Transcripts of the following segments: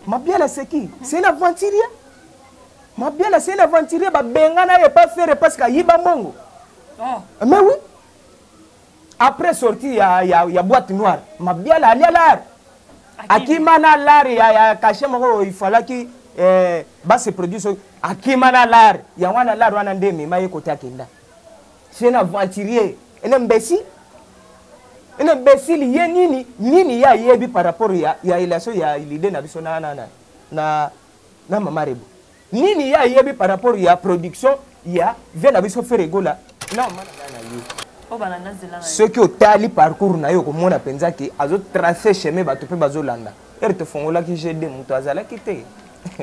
Mabiala c'est qui? C'est un aventurier. Mabiala c'est un aventurier babengana ye pas faire parce que ayiba mbongo. Oh. Mais oui. Après sortie ya boîte noire, Mabiala alia lar. Akima na lar ya cachet moko il fallait eh, ba se produire so akima na lar ya wana lar wana nde mema ye kote akenda. C'est un aventurier, un imbécile. Un imbécile ye nini nini ya yebi par rapport ya relation ya l'idée na biso na na na na na mama Rebo. Nini ya yebi par rapport ya production ya vie na biso Ferre Gola na mama na ye. O balanda nzela na ye. Soki otali parcours na ye okomona mpenza ke azo tracer chemin bato mpe bazolanda. Ere tofongolaki GD moto azalaki te.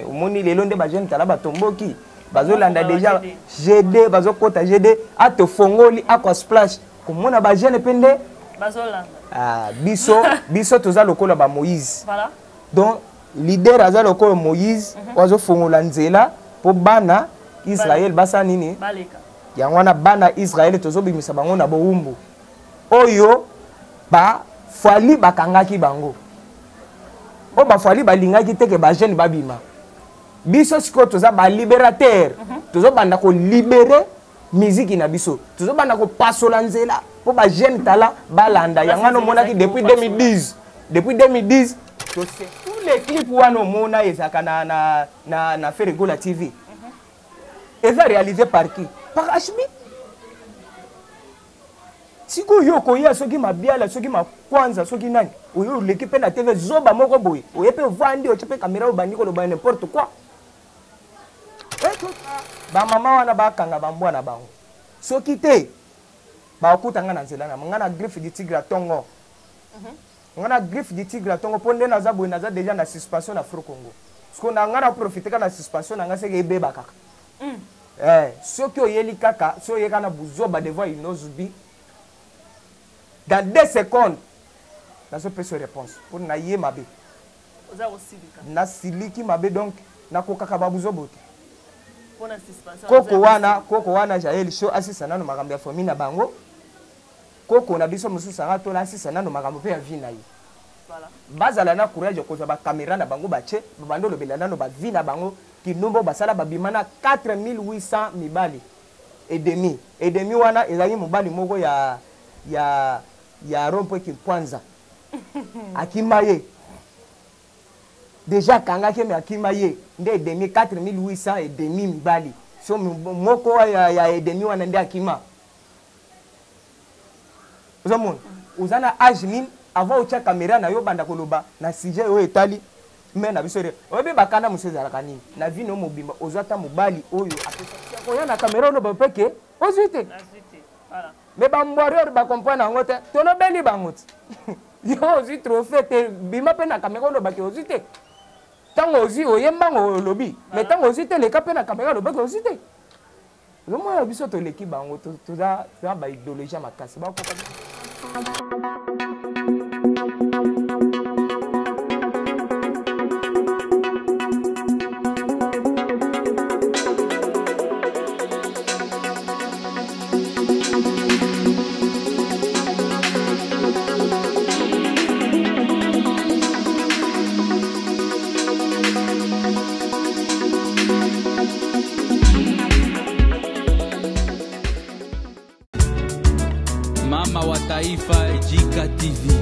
Omoni lelo nde ba jeune tala batomboki. Bazolanda déjà GD, bazokota GD, atofongoli aqua splash komona ba jeune mpe nde bazolanda. Ah, biso toza lokola ba Moïse. Voilà. Donc leader aza lokola Moïse, azofongola nzela po bana Israël basala nini? Baleka. Yango wana bana Israël tozobimisa bango na bowumbu. Oyo ba fali bakangaki bango. Oyo ba fali balingaki te ke ba jeune babima. Biso sikoyo toza ba libérateur. Tozobanda ko libérer musique na biso. Tozobanda ko pasola nzela po ba jeune tala balanda. Yango wana omonaki depuis 2010. Depuis 2010, tous les clips wana omona ezalaka na Ferre Gola TV. Eza réalisé par qui? Par HB. Sikoyo yo okoya soki Mabiala, soki Makwanza, soki nani, oyo oleki mpe na TV zoba moko boye, oye mpe ovandi, otie mpe caméra obandi koloba n'importe quoi. Ba mama wana bakanga ba mbwa na bango. Soki te, bakuta nga na nzela na nga na griffe du tigre ya tongo. Nga na griffe du tigre ya tongo po nde naza boye, naza déjà na suspension na Afro Congo. Parce que na nga na profiter ka na suspension na nga seke ebeba kaka. Soki oyeli kaka, soki oyeka na buzoba devant Innoss'B, dans 2 secondes, nazo pesa réponse pour na ye mabe. Oza kosilika. Na siliki mabe donc nakokaka ba buzobo te. Pona suspension. Koko wana, koko wana Jael Show asisa nano makambo ya famille na bango. Koko na biso mosusu anga tola asisa nano makambo pe ya vie na ye. Voilà. Bazala na courage ya kozwa ba caméra na bango batie, ba bando lobela nano ba vie na bango kinumbo basala babima na 4800 mibali et demi. Et demi wana ezali mobali moko ya rond-point Kinkwanza. Akima ye. Déjà akangaki mais akima ye nde et demi 4800 et demi mibali. So moko ya et demi wana nde akima. Ozomona? Oza na âge nini avant otia caméra na yo banda koloba na sujet oyo etali mais na biso re. Oyebi bakanda mosusu ezalaka nini? Na vie no mobimba ozwa ta mobali oyo apesa koya na caméra oloba pe ke ozwi te. Azwi te. Voilà. Mais ba warrior ba comprendre yango te. Tolobeli bango ti. Yo ozwi trophée te, bima pe na caméra oloba ke ozwi te. Tango ozwi oyemba ngo olobi, mais tango ozwi te leka pe na caméra oloba ke ozwi te. Lomona biso toleki bango, toza ba idéologie ya makasi. Bakoka Mama wa Taifa, Jika TV.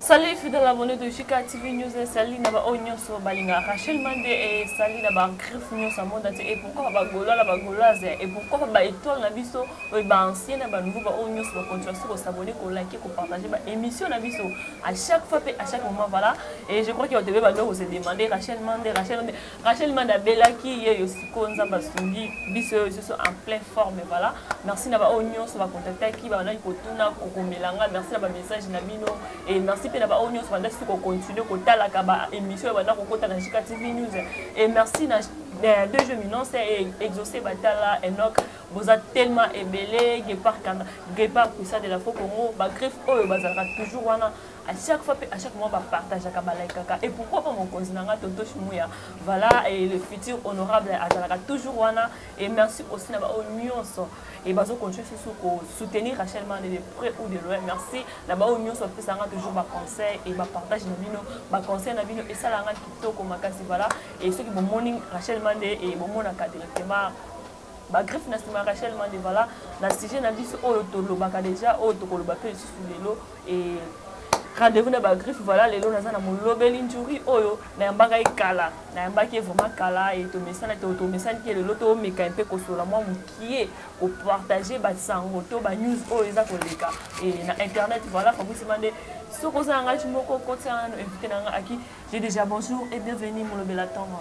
Salut fidèle abonné de Jika TV News, salut na ba oyo nyonso balinga Rachel Mande et salut na ba griffe nyonso ya monde entier et pourquoi ba Gaulois na ba Gauloises et pourquoi ba étoile na biso oyo ba ancien na ba nouveau ba oyo nyonso ba continuer ko s'abonner, ko liker, ko partager ba émission na biso à chaque fois pe à chaque moment voilà. Et je crois que vous devez ba se demander Rachel Mande, Rachel Mande, Rachel Mande abelaki ye yo siko nzamba sungi biso yo biso en pleine forme voilà. Merci na ba oyo nyonso ba contactaki ba bandaki kotuna kokomelanga, merci na ba message na bino et merci pe na ba oyo nyonso bandaki ko continuer kotalaka ba émission ya banda kokota na Jika TV News et merci na Deux Minance et Exaucé Batala Enoch, boza tellement ebele, Guépard Kanda, Guépard Puissant de la Faux Congo, ba griffe oyo bazalaka toujours wana à chaque fois à chaque mois ba partageaka, ba likaka. Et pourquoi pas mon mokonzi na nga Tonto Chimouya, voilà, et le futur honorable azalaka toujours wana. Et merci aussi na ba oyo nyonso et bazo continuer susu ko soutenir Rachel Mande de près ou de loin. Merci na ba oyo nyonso bapesanga toujours ba conseil et ba partage na bino, ba conseil na bino esalanga kitoko makasi, voilà. Et soki bomoni Rachel Mande et bomonaka directement bagriffe na nsima ya Rachel Mande, voilà. Na sujet na biso oyo tolobaka déjà, oyo tokoloba mpe lisusu lelo, et rendez-vous na bagriffe, voilà. Lelo naza na molobeli njuri oyo nayambaka ye kala, nayambaki ye vraiment kala e tomesana, tomesani ke lelo tomeka mpe kosola mwa mokie, kopartage basango to banews oyo eza koleka e na internet, voilà. Fabrice Mande, soki oza na ngai moko kotia nano invité na ngai aki j'ai déjà. Bonjour et bienvenue, molobela ntongo.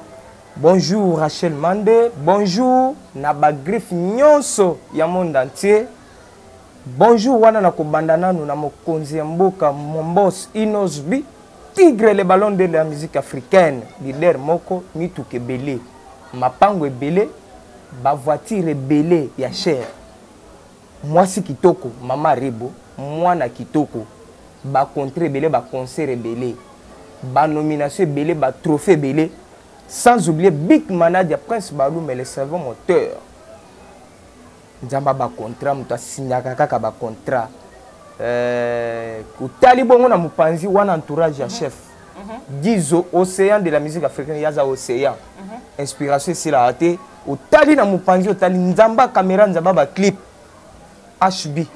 Bonjour Rachel Mande, bonjour na bagriffe nyonso ya monde entier. Bonjour wana na kobanda nanu na mokonzi ya mboka, Mombos Innoss'B, Tigre, le ballon de la musique africaine, leader moko, mituka ebele, mapango ebele, bavoiture ebele ya cher. Mwasi kitoko, mama Rebo, mwana kitoko, bacontre ebele, baconcert ebele, banomination ebele, batrophée ebele, sans oublier big manager Prince Balume, le cerveau moteur. Nzambe bacontrat, moto asignaka kaka bacontrat. Otali bongo na mopanzi wana, entourage ya chef Dizo, océan de la musique africaine, yaza océan, inspiration esilaka te. Otali na mopanzi, otali nzamba caméra, nzamba baclip HB,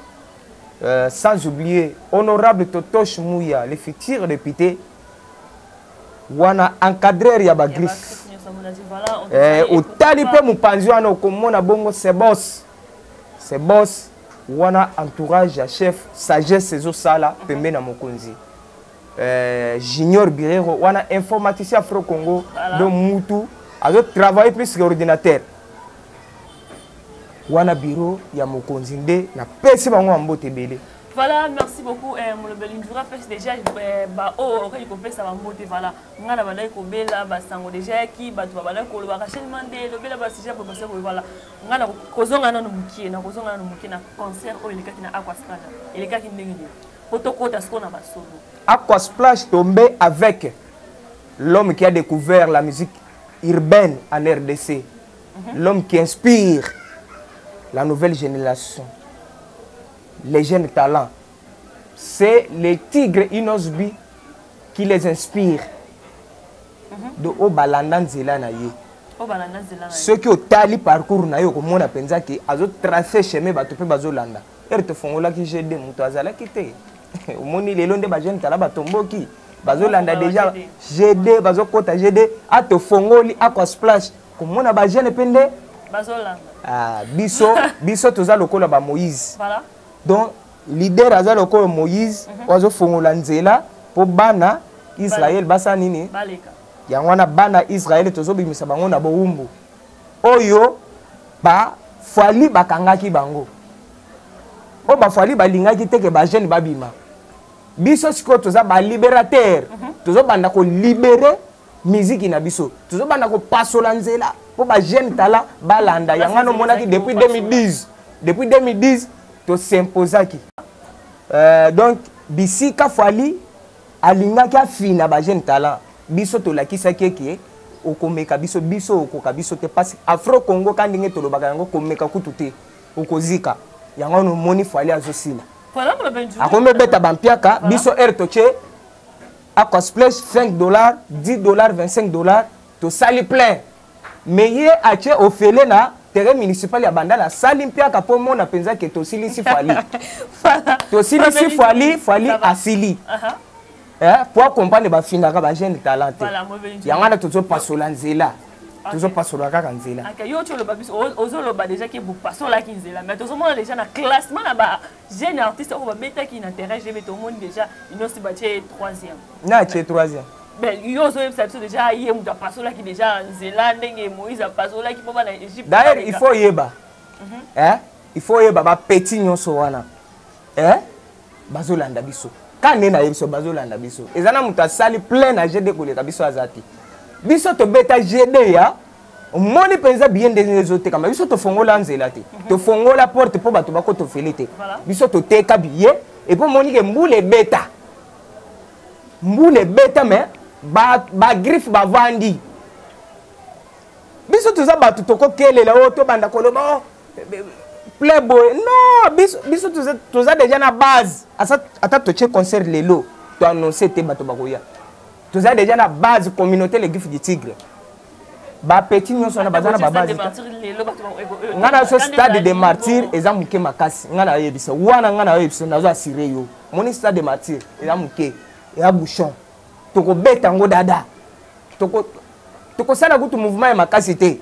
sans oublier honorable Totoche Mouya, le futur député wana, encadreur ya bagriffe. Otali mpe mopanzi wana, okomona bongo sebos sebos wana, entourage ya chef, sagesse ezosala pembeni na mokonzi. Junior Birero wana, informaticien Afro Congo, voilà. Donc mutu azotravailler plus que ordinateur wana, bureau ya mokonzi nde napesi bango ya mbote ebele. Voilà, merci beaucoup. Molobeli Ndjura pesi déjà ba oyo okaki kopesa bambote, voilà. Nga na bandaki kobela basango déjà yaki bato babandaki koloba Rachel Mande lobela basujet boye basujet boye, voilà. Nga na kozonga nano mokie, na kozonga nano mokie na concert oyo elekaki na Aqua Splash, elekaki ndenge nini po tokota sikoyo na basolo? Aqua Splash tombé avec l'homme qui a découvert la musique urbaine en RDC, l'homme qui inspire la nouvelle génération, les jeunes talents. C'est le tigre Innoss'B qui les inspire. De oyo balanda nzela na ye. Oyo balanda nzela na ye. Soki otali parcours na ye, okomona mpenza ke azotrace chemin, bato mpe bazolanda. Ere tofongolaki GD, moto azalaki te. Omoni lelo nde bajeune tala batomboki, bazolanda déjà GD, bazokɔta GD. A tofongoli Aqua Splash, komona bajeune mpe nde bazolanda. Ah, biso toza lokola bamoïse. Donc leader aza lokola Moïse oyo azofongola nzela mpo bana Israel basala nini? Baleka. Yango wana bana Israele tozobimisa bango na bowumbu oyo bafali bakangaki bango, oyo bafali balingaki te ke bajeune babima. Biso sikoyo toza balibérateur, tozobanda kolibérer miziki na biso, tozobanda kopasola nzela mpo bajeune tala balanda. Yango wana omonaki depuis 2010, depuis 2010 tosimposaki. Donc bisika Fally alingaki afina bajeune talent, biso tolakisaki eke okomeka biso, biso okoka biso te, parce Afro Congo ka ndenge tolobaka yango, komeka kutu te, okozika. Yango wana omoni Fally azosila, akomi obeta bampiaka. Biso aire totie Aqua Splash, 5 dollars, 10 dollars, 25 dollars, tosali plein. Mais ye atie ofele na terrain municipal ya Bandala, asali mpiaka mpo mona mpenza ke tosilisi Fally, tosilisi Fally, Fally asili po acomprendre bafingaka bajeune talent te. Yango wana tozopasola nzela, tozopasola kaka nzela. Yo ti oloba, biso ozoloba déjà ke bopasolaki nzela, mais tozomona déjà na classement na ba jeune artiste oyo babetaki na terrain GB, tomoni déjà Innoss'B batie troisième. Na atie troisième. Ben, yo ozoyebisa biso déjà ye moto apasolaki déjà nzela ndenge Moïse apasolaki mpo bana Égypte. D'ailleurs il faut oyeba, il faut oyeba bapeti nyonso wana bazolanda biso ka nde nayebi biso bazolanda biso. Eza na moto asali plein na GD koleka biso aza te. Biso tobeta GD ya Omoni mpenza biye ndenge ezotekama. Biso tofongola nzela te, tofongola porte mpo bato bakotofele te. Biso toteka biye et puis omoni ke mbula ebeta, mbula ebeta, mais bagriffe ba bavandi. Biso toza bato tokokelela oyo tobanda koloba oh, plein boye. Non, biso, biso toza, toza déjà na base. Ata totie concert lelo, toannonce te, bato bakoya. Toza déjà na base, communauté les Griffes du Tigre. Bapeti nyonso wana baza na babase. Nga na so Stade de Martyr eza moke makasi. Nga nayebisa wana, nga nayebisa, nazo assure yo, moni Stade de Martyr eza moke, eza bouchon. Tokobeta yango dada, tokosala kutu mouvement ya makasi te.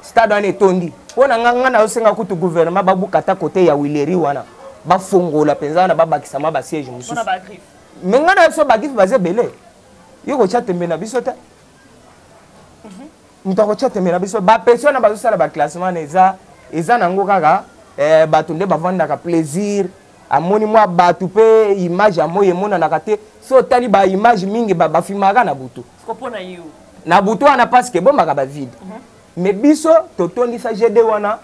Stade wana etondi. Mpo na nga, nga nazosenga kutu gouvernement babuka ata kote ya Wileri wana, bafongola mpenza wana, babakisa mwa basiège mosusu. Me nga na biso bagriffe baza ebele. Yo kotya tembe na biso te, moto akotya tembe na biso. Bapesi wana bazosala baclassement wana, eza nango kaka bato nde bavandaka plaisir. Amoni mwa bato mpe image ya moi emonanaka te. So otali baimage mingi, bafilmaka na butu, na butu wana, parce que ebombaka bavide. Mais biso totondisa GD wana,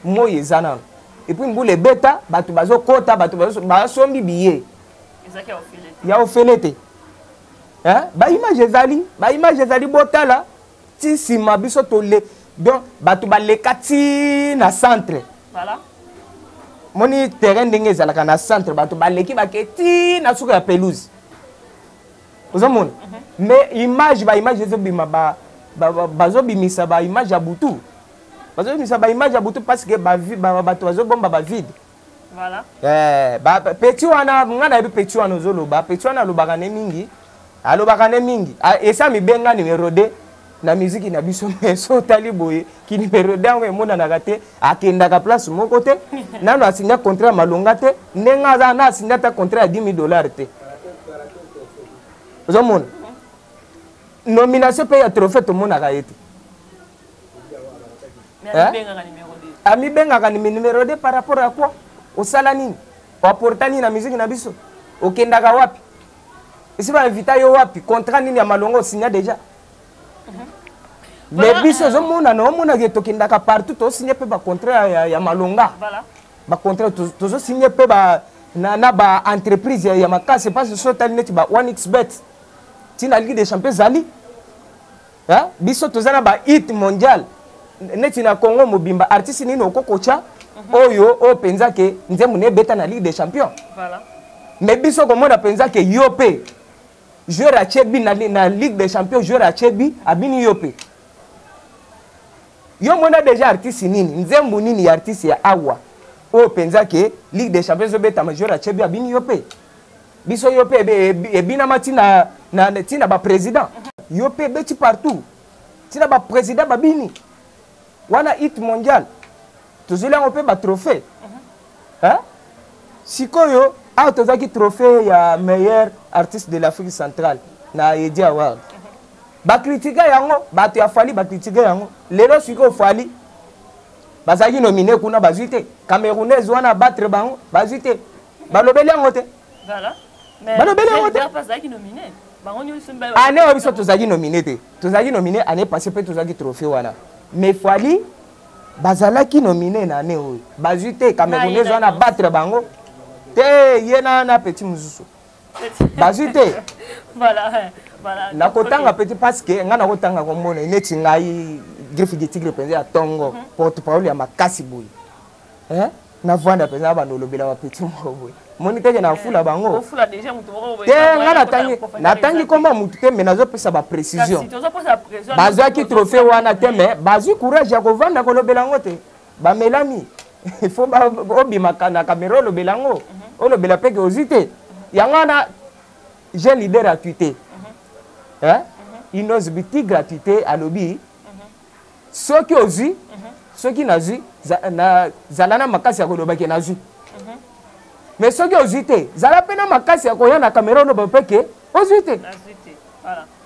moi eza nano. Et puis mbula ebeta, bato bazokota, bato basombi billet ya ofele te. Baimage ezali, baimage ezali, botala ti nsima. Biso tole, donc bato baleka ti na centre. Moni terrain ndenge ezalaka na centre, bato baleki, bake ti na suka ya pelouse, ozomona. Mais image, baimage ezobima, bazobimisa baimage ya butu, bazobimisa baimage ya butu parce que bato bazobomba bavide. Petit wana, nga nayebi petit wana ozoloba. Petit wana alobaka ne mingi, alobaka ne mingi. Esa mibenga numéro 2 na miziki na biso, mais so otali boye, ki numéro 2 yango emonanaka te. Akendaka place moko te, nano asinya contrat ya malonga te. Ndenge aza na asinya ata contrat ya 10 000 $ te. Ozomona nomination mpe ya trophée, tomonaka ye te. Amibengaka numéro 2 par rapport à quoi? Osala nini? Oaporta nini na musique na biso? Okendaka wapi? Esi bainvita yo wapi? Contrat nini ya malongo osinya déjà? Mais biso ozomonana, omonaka tokendaka partout, tosigne mpe bacontrat ya malonga, bacontrat tozosigne mpe na baentreprise ya makasi, parce so otali neti ba 1xBet, ntina Ligue des champions ezali. Biso toza na bahit mondial. Neti na Congo mobimba, artiste nini okokotya oyo oyo mpenza ke nzembo na ebeta na Ligue des champions? Mais biso komona mpenza ke yo mpe joueur atie but na Ligue des champions, joueur atie but, abini, yo mpe yo mona déjà artiste nini, nzembo nini ya artiste ya awa oyo mpenza ke Ligue des champions ezobetama, joueur atie but, abini, yo mpe? Biso yo mpe ebinama ntina baprésident, yo mpe ebeti partout, ntina baprésident babini. Wana hit mondial, tozweli yango mpe batrophée. Sikoyo awa tozwaki trophée ya meilleur artiste de l'Afrique centrale na Edi Award. Bakritike yango, bato ya Fally bakritike yango. Lelo sikoyo Fally bazalaki nominé kuna, bazwi te. Camerounaise wana batre bango, bazwi te, balobeli yango te, balobeli yango te. Année oyo biso tozalaki nominé te. Tozalaki nominé année passé mpe tozalaki trophée wana, mais Fally bazalaki nominé na année oyo, bazwi te. Camerounaise wana batre bango te, ye na petit mosusu bazwi te. Nakotanga petit parce que ngai nakotanga komona neti ngai griffe de tigre mpenza ya ntongo, porte parole ya makasi boye, navanda mpenza bando olobela bapeti moko boye, moni teke nafula bango te. Nga natangi komba mutu te, mais nazopesa baprécision. Bazwaki trophée wana te, mais bazwi courage ya kovanda kolobela yango te. Bamelami, il faut obimaka na caméra, olobela yango, olobela mpe ke ozwi te. Yango wana jeune leader atuite Innoss'B gratuité, alobi soki ozwi, soki nazwi, zala na makasi ya kolobaki nazwi. Mais soki ozwi te, zala mpe na makasi ya koya na caméra, oloba mpe ke ozwi te.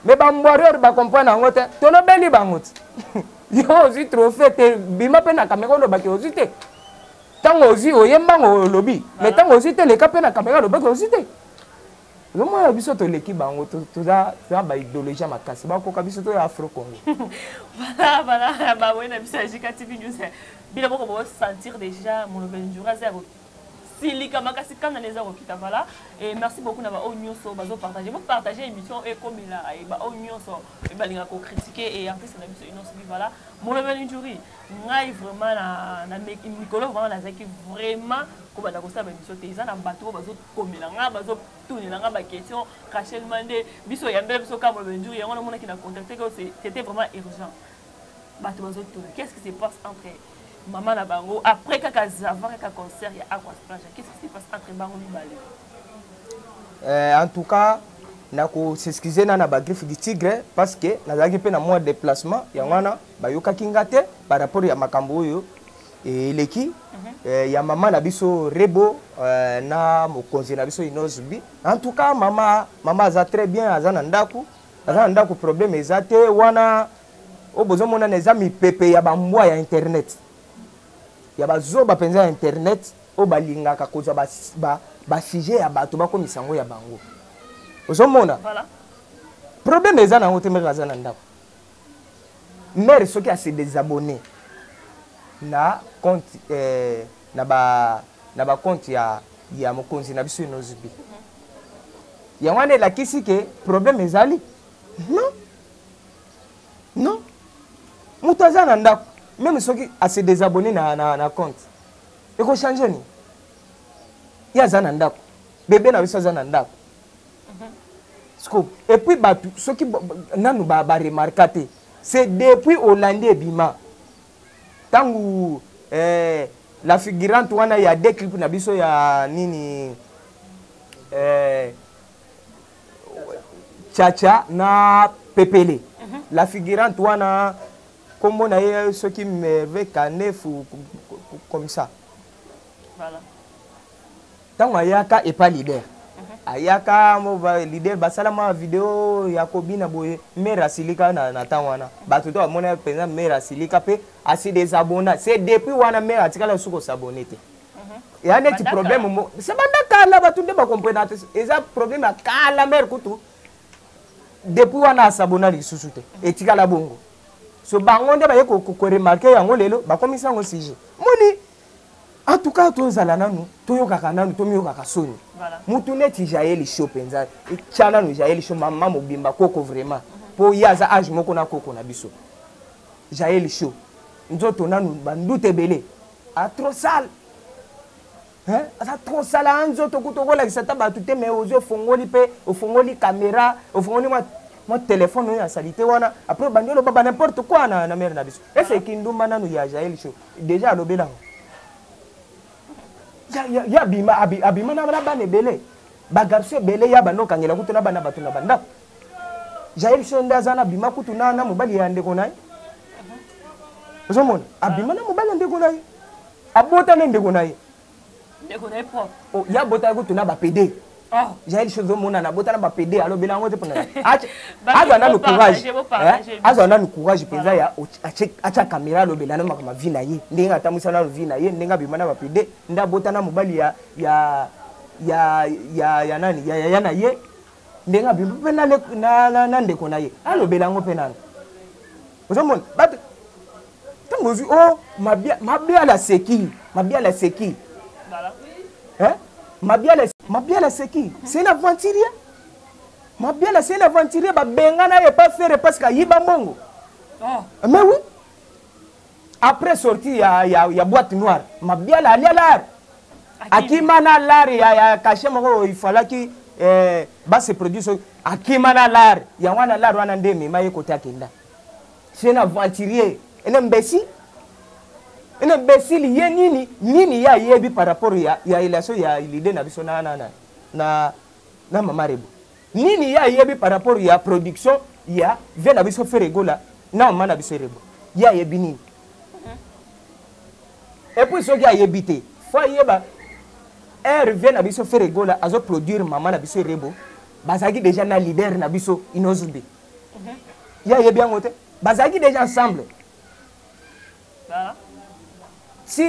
Mais bambwarrior bacomprendre yango te. Tolobeli bango ti yo ozwi trophée te, bima mpe na caméra, olobaki ozwi te. Ntango ozwi, oyembango, olobi. Mais ntango ozwi te, leka mpe na caméra, olobaki ozwi te. Ozomona biso toleki bango, toza ba idéologie ya makasi, bakoka biso to ya Afro Congo. Voilà, voilà, ba na biso ya JK TV News. Bino moko bo sentir déjà molobeli njura aza ya kosilika makasi, kanda na eza kokita. Voilà, et merci beaucoup na baoyo nyonso bazopartage, bopartage émission ekomela baoyo nyonso balingaka kocritiquer et artiste na biso Innoss'B. Voilà, molobeli njuri, ngai vraiment na mikolo vraiment nazalaki vraiment kobanda kosala baémission te. Eza na bato oyo bazokomela ngai, bazotunela ngai baquestion: Rachel Mande, biso oyambela biso ka molobeli njuri. Yango namonaki na contacte que c'était vraiment urgent. Bato bazotuna: qu'est-ce qui se passe entre mama na bango après kaka zava, kaka concert ya Aqua Splash? Qu'est-ce qui se passe entre bango mibale? En tout cas, nakos'excuse na bagriffe du tigre parce que nazalaki mpe na mwa déplacement, yango wana bayokaki nga te par rapport ya makambo oyo eleki ya mama na biso Rebo na mokonzi na biso Innoss'B. En tout cas, mama aza très bien, aza na ndako, aza na ndako, problème eza te. Wana oyo bozomonana eza mipepe ya bambwa ya internet, ya bazoba mpenza ya internet, oyo balingaka kozwa basujet ya bato, bakomisa yango ya bango. Ozomona, problème eza nango te. Mère aza na ndako. Mère soki ase désabonné na compte na bacompte ya mokonzi na biso Innoss'B, yango wana elakisi ke problème ezali? Non, non, moto aza na ndako. Même soki ase désabonné na compte, ekochange nini? Ye aza na ndako, bebe na biso aza na ndako. Et puis bato soki nanu baremarka te, c'est depuis olandi ebima ntango la figurante wana ya deux clip na biso ya nini, Chacha na Pepele. La figurante wana, kombo na ye soki Merve Kanefu, comme ça. Ntango ayaka epa leader, ayaka leader, basala mwa video ya kobina boye, mère asilika na ntango wana. Bato to bamona mpenza mère asilika mpe asi désabonna. C'est depuis wana mère atikala suki kos'abonner te. Eya neti problème mo se banda kala, bato nde bakomprena te. Eza problème ya kala. Mère kutu depuis wana as'abonna lisusu te, etikala bongo. So bango nde baye koremarquer yango lelo, bakomisa yango sujet. Moni, en tout cas, tozala nanu, toyokaka nanu, tomiyokaka soni. Mutu neti Jael Show mpenza, etya nanu Jael Show, mama mobimba, koko vraiment, mpo ye aza age moko na koko na biso. Jael Show, nzoto nanu banduta ebele, trop sale, aza trop sale. A nzoto kutu okolakisa ata bato te, mais ozwi, ofongoli mpe ofongoli caméra, ofongoli mwa telefone oyo asali te wana, après obandi oloba ba n'importe quoi na mère na biso. Ese kindumba nanu ya Jael Show déjà alobelango ye abima, abima na bana ebele, bagarçon ebele, ya banda okangela kutu na bana bato na bandako. Jael Show nde aza na abima kutu na mobali ya ndeko na ye. Ozomona, abima na mobali ya ndeko na ye, abota na ndeko na ye. Ndeko na ye propre. Oh, ya abota kutu na bapédé. Oh. Jael Show, ozomonana abota na bapédé, alobela yango te. Mpona azwa nanu courage, azwa nanu courage mpenza ya atya caméra, alobela na makambo vie na ye, ndenge atambwisa nanu vie na ye, ndenge abima na bapédé, nde abota na mobali ya nani, ya yaya na ye, ndenge abima mpe na ndeko na ye, alobela yango mpe nanu. Ozomona bato ntango ozwi o Mabiala seki, Mabiala seki, hein? Mabiala, Mabiala seki, c'est un aventurier. Mabiala, c'est un aventurier. Babengana ye pas faire parce que ayiba mbongo. Oh. Mais oui, après sortie ya boîte noire, Mabiala alia lar, akima na lar ya cachet moko ifalaki base produit. Soki akima na lar yango wana, lar wana nde emema ye kote akenda. C'est un aventurier, un imbécile, un imbécile. Ye nini nini ye ayebi par rapport ya relation ya leader na biso na mama Rebo? Nini ye ayebi par rapport ya production ya vieux na biso Ferre Gola na mama na biso Rebo? Ye ayebi nini? Et puis soki ayebi te, fo ayeba aire vieux na biso Ferre Gola azoproduire mama na biso Rebo, bazalaki déjà na leader na biso Innoss'B. Ye ayebi yango te? Bazalaki déjà ensemble. Si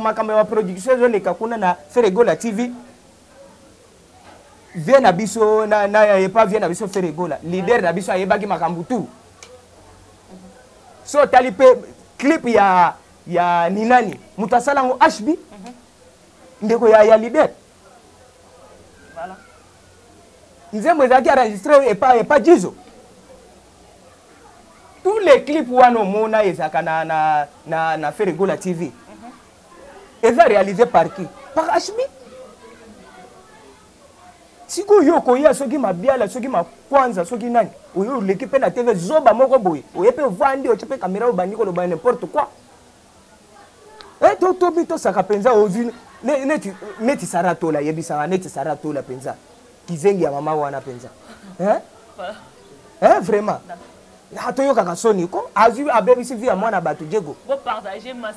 makambo ya baproduction ezoleka kuna na Ferre Gola TV. Vie na biso na, na epa vie na biso Ferre Gola, leader na biso ayebaki makambo tout. So otali mpe clip ya ninani, moto asala yango HB, ndeko ya leader. Voilà. Nzembo ezalaki enregistré epa Jizo. Tous les clips wana omona ezalaka na Ferre Gola TV. Eza réalisé par qui? Par HB. Sikoyo yo okoya soki mabiala, soki makwanza, soki nani, oyo oleki mpe na TV zoba moko boye, oye mpe ovandi, otie mpe kamera, obandi koloba n'importe quoi. Eh, to tobi tosaka mpenza ozwi neti Sara Tola, yebisaka neti Sara Tola mpenza kizengi ya mama wana mpenza. Eh? Eh, vraiment. Ah, toyokaka soni ko azwi abebisi vie ya mwana bato Diego.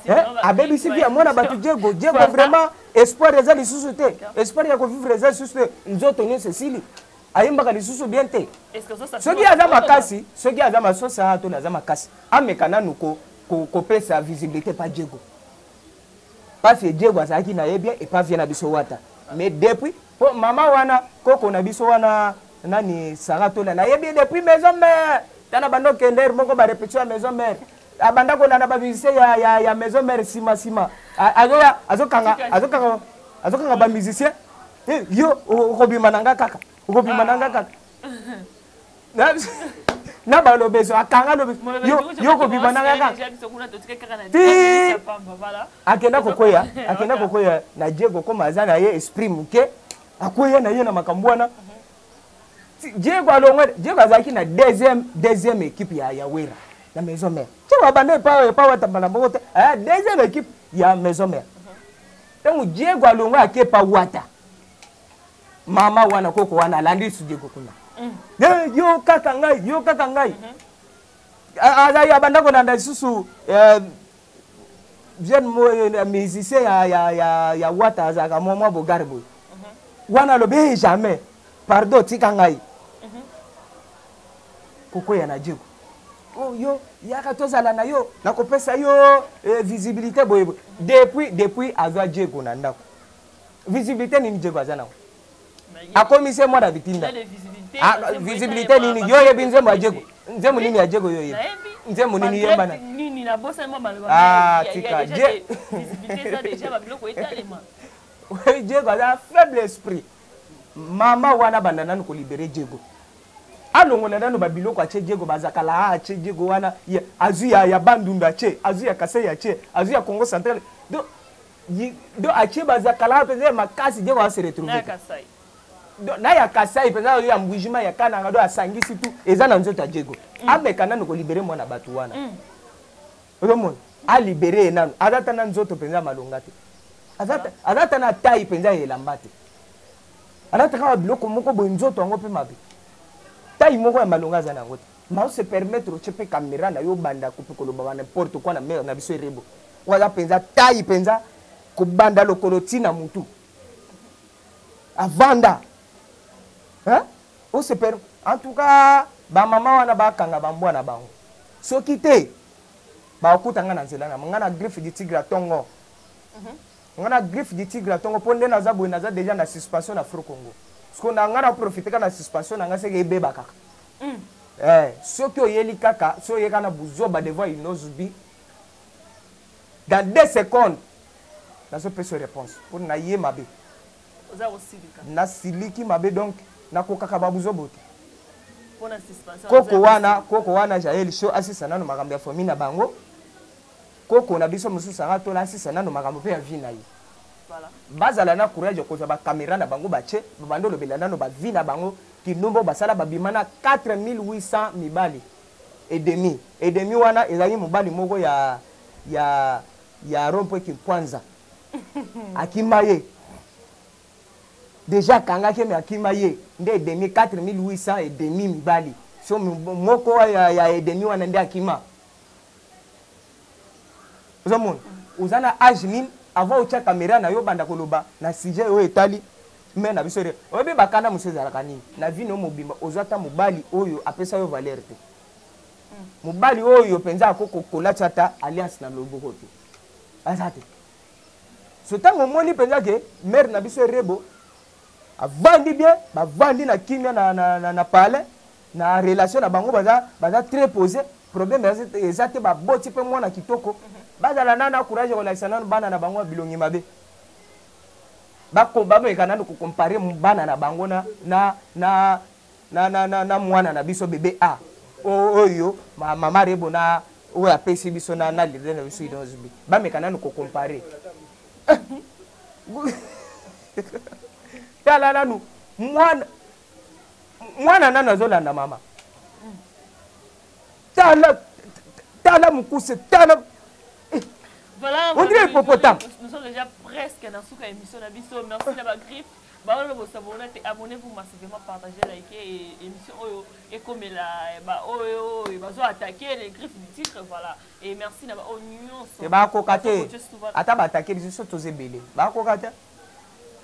Eh, abebisi vie ya mwana bato Diego. Diego vraiment espoir eza lisusu te, espoir ya kovivre eza lisusu te, nzoto nyonso esili, ayembaka lisusu bien te. Soki aza makasi, soki aza masosa to aza makasi, ameka nanu kopesa visibilité pa Diego, parce que Diego azalaki na ye bien epa vie na biso wata. Mais depuis po mama wana koko na biso wana nani Sara Tola nayebi depuis maison mère, tala bando kender moko ba répétition ya maison mère, abanda kolanda ba musicien ya maison mère sima sima, azoya azokanga azokanga azokanga ba musicien, yo okobima na nga kaka, okobima na nga kaka na balobeso akanga lobeso, yo okobima na nga kaka ti akenda kokwea, akenda kokwea na Diego koma aza na ye esprit moke, akweya na ye na makambo wana. Diego alongwe, Diego azalaki na deuxième équipe ya Wera na maison mère. Diego abanda epa wata mbala moko te, aya deuxième équipe ya maison mère. Ntango Diego alongwe ake epa wata, mama wana koko wana alandi su Diego kuna. Yo kaka ngai, yo kaka ngai. Azali abanda kolanda lisusu jeune musicien ya wata azalaka mwa bogare boye. Wana alobi, hey, jamais, pardon, tika ngai. Kokwea na Diego. Oh, yo yaka tozala na yo, nakopesa yo visibilité boye boye. Depuis azwa Diego na ndako. Visibilité nini Diego aza nango? Akomise mwana bitinda. Ah, visibilité nini? Yo yebi nzembo ya Diego. Nzembo nini ya Diego yo yebi? Nzembo nini yembana? Nini na bosa mwa maloba. Ah, tika. Visibilité ça déjà ba biloko etalema. Oui, Diego aza faible esprit. Mama wana banda nanu ko libérer Diego. Alongola nanu ba biloko atie Diego bazakala atie Diego wana azui ya Bandundu atie, azui ya Kasai atie, azui ya Congo central. Donc do atie bazakala mpenza ya makasi Diego a se retrouver. Na Kasai. Donc na ya Kasai mpenza ya Mbujima ya Kananga do asangisi tout eza na nzoto ya Diego. Ameka nanu ko libérer mwana bato wana. Ozomona a libérer ye nanu, aza ta na nzoto mpenza malonga te. Aza ta na taille mpenza ya elamba te. Aza ta kaka biloko moko boye nzoto yango mpe mabe. Taille moko ya malonga aza na yango te. Mais se permettre otie mpe caméra na yo banda kope koloba ba n'importe quoi na mère na biso erebo. Oyo aza mpenza taille mpenza kobanda lokolo ti na mutu. Avanda. Hein? O se per... En tout cas, ba mama wana bakanga ba mbwa na bango. Soki te bakuta nga na nzela na nga na griffe du tigre tongo. Nga na griffe du tigre tongo po nde naza boye, naza déjà na suspension na Afro Congo. Parce que na nga na profiter ka na suspension na nga seke ebeba kaka. Eh, soki oyeli kaka, soki oyeka na buzoba devant Innoss'B dans 2 secondes nazo pesa réponse pour na ye mabe. Oza kosilika. Na siliki mabe donc nakokaka ba buzobo te. Pona suspension. Koko wana, koko wana Jael show asisa nano makambo ya famille na bango. Koko na biso mosusu anga tola asisa nano makambo pe ya vie na ye. Voilà. Bazala na courage kozwa ba caméra na bango batie, ba bando lobela nano ba vie na bango kindombo basala babima na 4800 mibali et demi. Et demi wana ezali mobali moko ya rond-point Kinkwanza. Akima ye. Déjà kangaki me akima ye nde et demi 4800 et demi mibali. So moko ya et demi wana nde akima. Ozomona? Oza na âge nini avant otia caméra na yo banda koloba na sujet oyo etali mais na biso re. Oyebi bakanda mosusu ezalaka nini? Na vie no mobimba ozwa ta mobali oyo apesa yo valeur te. Mobali oyo mpenza akoko kolatisa ta alliance na loboko te. Aza te. So ntango omoni mpenza ke mère na biso erebo Avandi bien, bavandi na kimia na palais, na relation na bango baza très posé. Problème eza te, baboti mpe mwana kitoko. Bazala nana courage kolakisa nanu bana na bango ya bilongi mabe. Bameka nanu kocompare bana na bango na mwana na biso bébé A oyo mama Rebo na oyo apesi biso na leader na biso Innoss'B. Bameka nanu kocompare. Tala nanu mwana nanu azolanda mama. Tala, tala mokuse, tala. Voilà, on dirait hippopotame. Nous sommes déjà presque dans cette émission. Merci na griffe. Ba vous abonner, abonnez-vous massivement, partagez, likez et émission oyo et comme la ba oyo et bazo attaquer les griffes du titre, voilà. Et merci na ba nyonso. Et ba kokate. Ata ba attaquer biso toze belé. Ba kokate.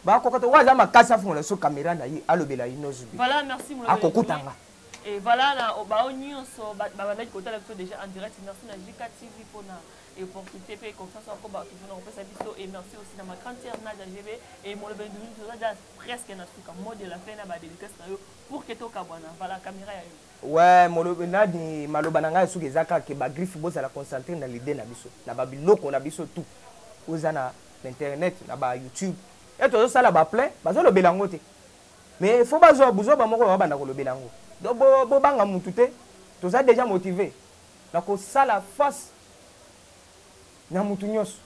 Ba kokate waza makasa fongola so caméra na ye alobela Innoss'B. Voilà, merci mon Akokutanga. Et voilà na ba nyonso ba ba kota la déjà en direct. Merci na JK TV pour na et opportunité pe confiance encore ba toujours on pesa biso. Et merci aussi na ma grande sœur Nadia GB et mon ben nous déjà presque na suka mot de la fin na ba dédicace na yo pour que to kabwana. Voilà caméra ya yo. Ouais, mon nadi maloba na ngai suka ezaka ke ba griffe bozala concentré na l'idée na biso na ba biloko na biso tout oza na internet na ba YouTube et tozo sala ba plein bazo lobela ngo te mais faut bazo buzo ba moko ba banda ko lobela ngo donc bo banga mutu te toza déjà motivé na ko sala face na mutu nyonso.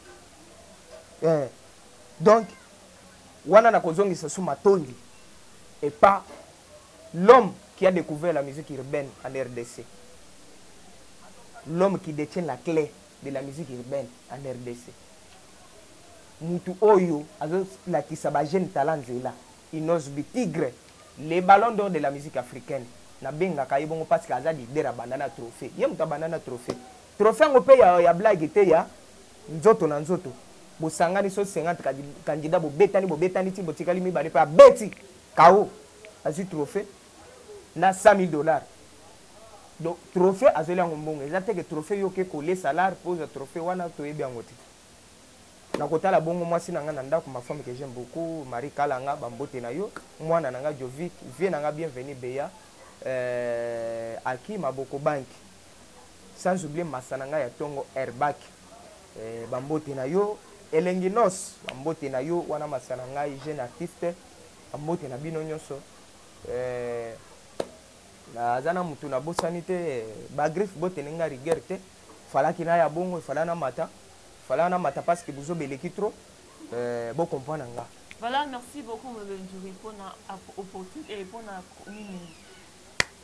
Donc wana na kozongisa sous matondi et pas l'homme qui a découvert la musique urbaine en RDC, l'homme qui détient la clé de la musique urbaine en RDC, mutu oyo azolakisa ba jeune talent nzela, Innoss'B Tigre, les ballons d'or de la musique africaine. Nabengaka ye bongo parce que aza leader abanda na trophée. Ye mutu abanda na trophée. Trophée yango pe ya blague te ya nzoto na nzoto. Bosangani so 50 candidat bobetani, bobetani ti botikali mibale pe abeti KO azwi trophée na 100 000 $. Donc trophée azoli yango mbongo. Eza te ke trophée yo ke coller salaire pose trophée wana toyebi yango te. Nakotala bongo mwasi na nga na ndako, ma femme que j'aime beaucoup, Marie Kalanga, bambote na yo, mwana na nga Jovic, vie na nga bienvenue Beya, Aki Maboko Bank. Sans oublier masa na nga ya tongo Airbag. Bambote na yo, Elengi Nos, bambote na yo wana masa na ngai jeune artiste, bambote na bino nyonso. Naza na mutu na bosani te, ba griffe botene nga rigueur te. Falaki na ya bongo, fala na mata. Fala na mata parce que buzo beleki trop. Bo comprendre nga. Voilà, merci beaucoup Mobile Ndjuri pour na opportunité et pour na nini.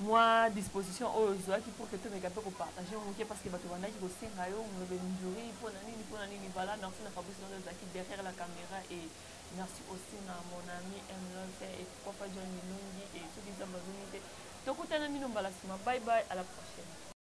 Moi disposition oyo zwaki pour que tout mes capes ko partager moke parce que bato bandaki ko senga yo Mobile Ndjuri pour na nini, pour na nini. Voilà, merci na Fabrice Ndondo zaki derrière la caméra et merci aussi na mon ami M Love et pourquoi pas John Milungi et ceux qui sont bazongi te. Tokutana mino mbala sima. Bye bye, à la prochaine.